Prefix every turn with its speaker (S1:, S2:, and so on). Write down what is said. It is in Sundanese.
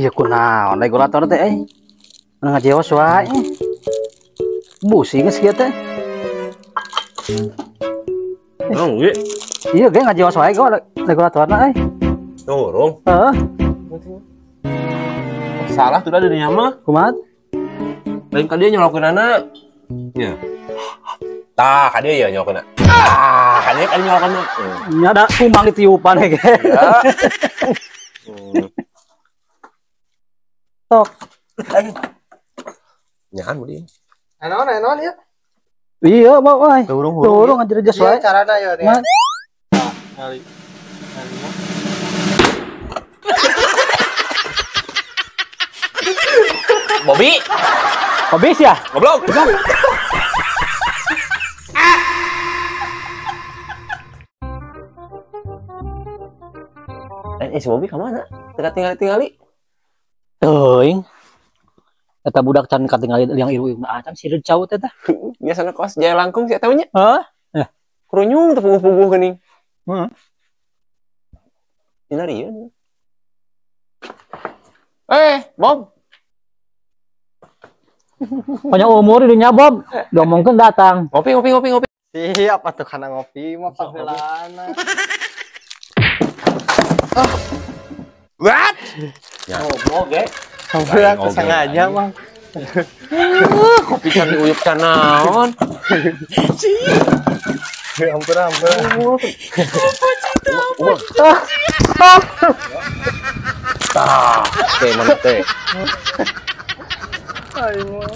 S1: Iya kunaon regulator teh euy. Mana ngajeos wae. Busi geus kieu teh.
S2: Oh, iya.
S1: Iya ge ngajeos wae go regulatorna euy.
S2: Dorong.
S1: Heeh.
S2: Salah tuh da dinya mah.
S1: Kumaha?
S2: Lain ka dia nyolokeunana. Nya. Tah, ka dia ya nyolokeunna. Tah, ka dia kan nyolokeunna.
S1: Nya da kumbang ditiupan ge.
S2: Ya.
S1: Tok.
S2: Nyahan budi.
S3: Naon ieu?
S1: Iya, bawa euy.
S2: Turung
S1: Turung ngajeos wae.
S3: Ieu carana ieu teh.
S1: Ma-
S3: Kali.
S2: Bobby,
S1: Habis ya?
S2: goblok. Si Bobby ka mana? Teu tinggali-tingali.
S1: Teuing. Eta budak can katingali liang ieu acan sireut cau teh tah.
S2: Biasana kos jaya langkung sih eta nya.
S1: Heuh.
S2: Krunyung teu puguh-puguh geuning.
S1: Heeh.
S2: Dina rieun. Bob.
S1: Banyak umur di dinya Bob, diomongkeun datang.
S2: Ngopi ngopi ngopi ngopi.
S3: Siap atuh kana ngopi mah pangheulana.
S2: What? Ya. Goblok ge.
S3: Sampai aku sengaja mah.
S2: Kopi can diuyup can naon.
S3: Ampun ampun.
S2: Tah, oke mana teh.
S3: Aing mah.